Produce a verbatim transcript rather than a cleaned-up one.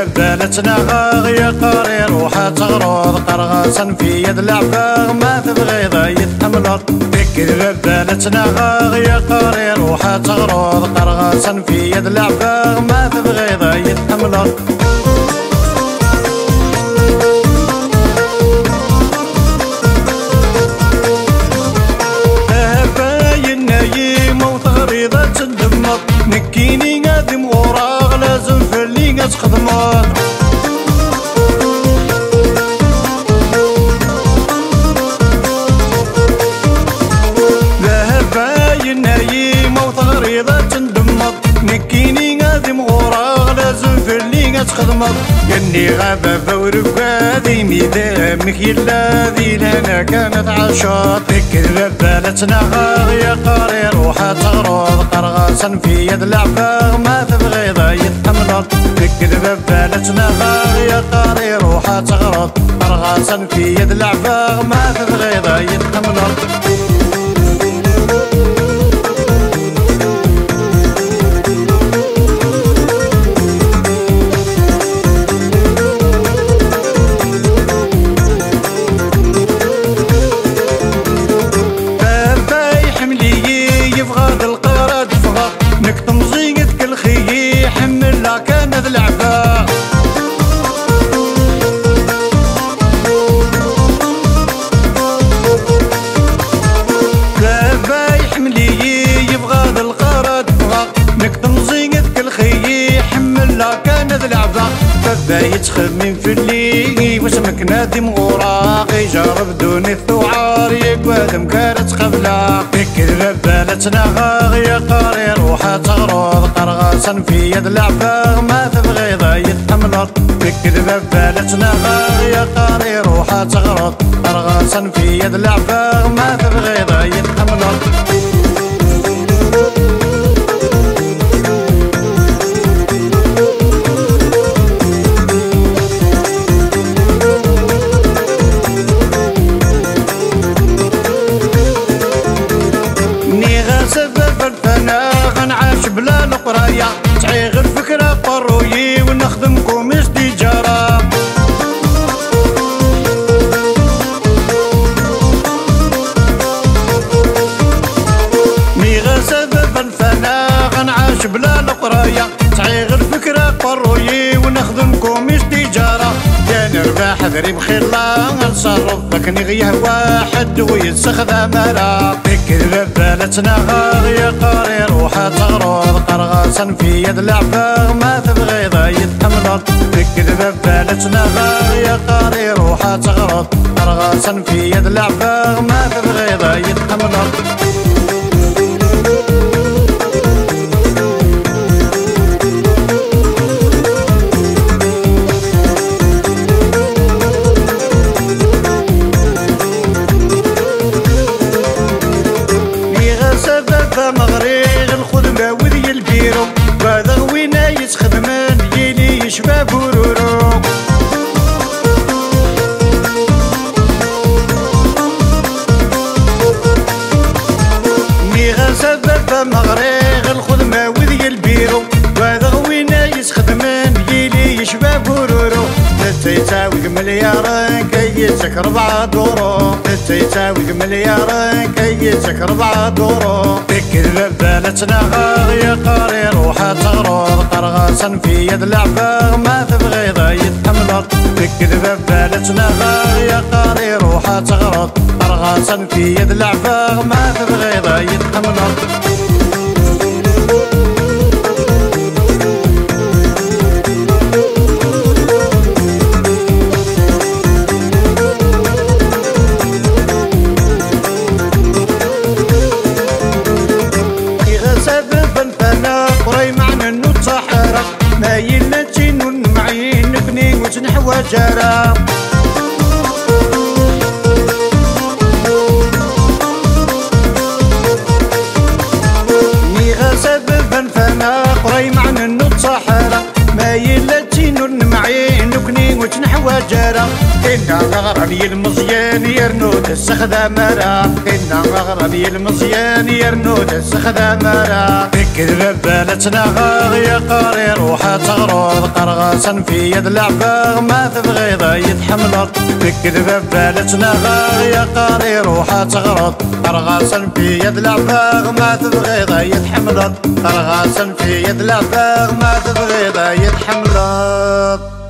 Bala ttnaɣeɣ yeqqar iruḥ ad teɣreḍ, qqareɣ-as anef-iyi ad leɛbeɣ, ma tebɣiḍ ad yi-tḥemmleḍ. Deg dbabba la ttnaɣeɣ yeqqar iruḥ ad teɣreḍ, qqareɣ-as anef-iyi ad leɛbeɣ, ma tebɣiḍ ad yi-tḥemmleḍ. Baba yenna-yi ma ur teɣriḍ ad tendemmeḍ. Nekkini ad imɣureɣ, lazem fell-i ad txedmeḍ. Baba yenna-yi ma ur teɣriḍ ad tendemmeḍ. Nekkini ad imɣureɣ, lazem fell-i ad txedmeḍ. Nniɣ a baba ur uggad, imi d amek yella di lana kan ad tɛaceḍ. Nekk d baba la ttnaɣeɣ, yeqqar iruḥ ad teɣreḍ, qqareɣ-as anef-iyi ad leɛbeɣ, ma tebɣiḍ ad yi-tḥemmleḍ. Nekk d baba la ttnaɣeɣ, yeqqar iruḥ ad teɣreḍ, qqareɣ-as anef-iyi ad leɛbeɣ, ma tebɣiḍ ad yi-tḥemmleḍ. Baba iḥemmel-iyi, yebɣa ad leqrar ad ffɣeɣ. Nekk temẓi tkellex-iyi, ḥemmleɣ kan ad leɛbeɣ. Baba iḥemmel-iyi, yebɣa ad leqrar ad ffɣeɣ. Nekk temẓi tkellex-iyi, ḥemmleɣ kan ad leɛbeɣ. Baba yettxemmim fell-i, wasmi akken ad imɣureɣ, ijerreb ddunit tuɛer, yeggad amek ara tt-qableɣ. Nekk d baba la ttnaɣeɣ, yeqqar iruḥ ad teɣreḍ, qqareɣ-as anef-iyi ad leɛbeɣ, ma tebɣiḍ ad yi-tḥemmleḍ. Nekk d baba la ttnaɣeɣ, yeqqar iruḥ ad teɣreḍ, qqareɣ-as anef-iyi ad leɛbeɣ, ma tebɣiḍ ad yi-tḥemmleḍ. Nniɣ-as a baba lfana, ad nɛac bla leqraya. Sɛiɣ lfekra qerruy-iw, nexdem kumis tiǧara. Nniɣ-as a baba lfana, ad nɛac bla leqraya. Sɛiɣ lfekra qerruy-iw, nexdem kumis tiǧara. Kan rrbeḥ d rribx illa, ad nṣerref akken i ɣ-yehwa, ḥedd ur yessexdam ara. Nekk d baba la ttnaɣeɣ, yeqqar iruḥ ad teɣreḍ, qqareɣ-as anef-iyi ad leɛbeɣ, ma tebɣiḍ ad yi-tḥemmleḍ. Nekk d baba la ttnaɣeɣ, yeqqar iruḥ ad teɣreḍ, qqareɣ-as anef-iyi ad leɛbeɣ, ma tebɣiḍ ad yi-tḥemmleḍ. Nniɣ-as a baba ma ɣriɣ lxedma wid yelbiru, wa d win ay yesxedmen yili yecba bururu. Nniɣ-as a baba ma ɣriɣ lxedma wid yelbiru, wa d win ay yesxedmen yili yecba bururu. Netta yettaweg melyaren, kay yettak rebɛa duru. Netta yettaweg melyaren, kay yettak rebɛa duru. Nekk d baba la ttnaɣeɣ, yeqqar iruḥ ad teɣreḍ, qqareɣ-as anef-iyi ad leɛbeɣ, ma tebɣiḍ ad yi-tḥemmleḍ. Nekk d baba la ttnaɣeɣ, yeqqar iruḥ ad teɣreḍ, qqareɣ-as anef-iyi ad leɛbeɣ, ma tebɣiḍ ad yi-tḥemmleḍ. Iɣas a baba lfana, qray meɛna n uttaḥara, ma yella d tin ur nemɛin, nekni ur tt-neḥwaǧ ara. Nniɣ-as a baba lfana, qray meɛna n uttaḥara, ma yella d tin ur nemɛin, nekni ur tt-neḥwaǧ ara. Inna aɣran yilmeẓyen, yernu d ssexdam ara. Inna aɣran yilmeẓyen, yernu d ssexdam ara. Nekk Nekk d baba la ttnaɣeɣ, yeqqar iruḥ ad teɣreḍ. Qqareɣ-as anef-iyi ad leɛbeɣ, ma tebɣiḍ ad yi-tḥemmleḍ. Nekk d baba la ttnaɣeɣ, yeqqar iruḥ ad teɣreḍ. Qqareɣ-as anef-iyi ad leɛbeɣ, ma tebɣiḍ ad yi-tḥemmleḍ. Qqareɣ-as anef-iyi ad leɛbeɣ, ma tebɣiḍ ad yi-tḥemmleḍ.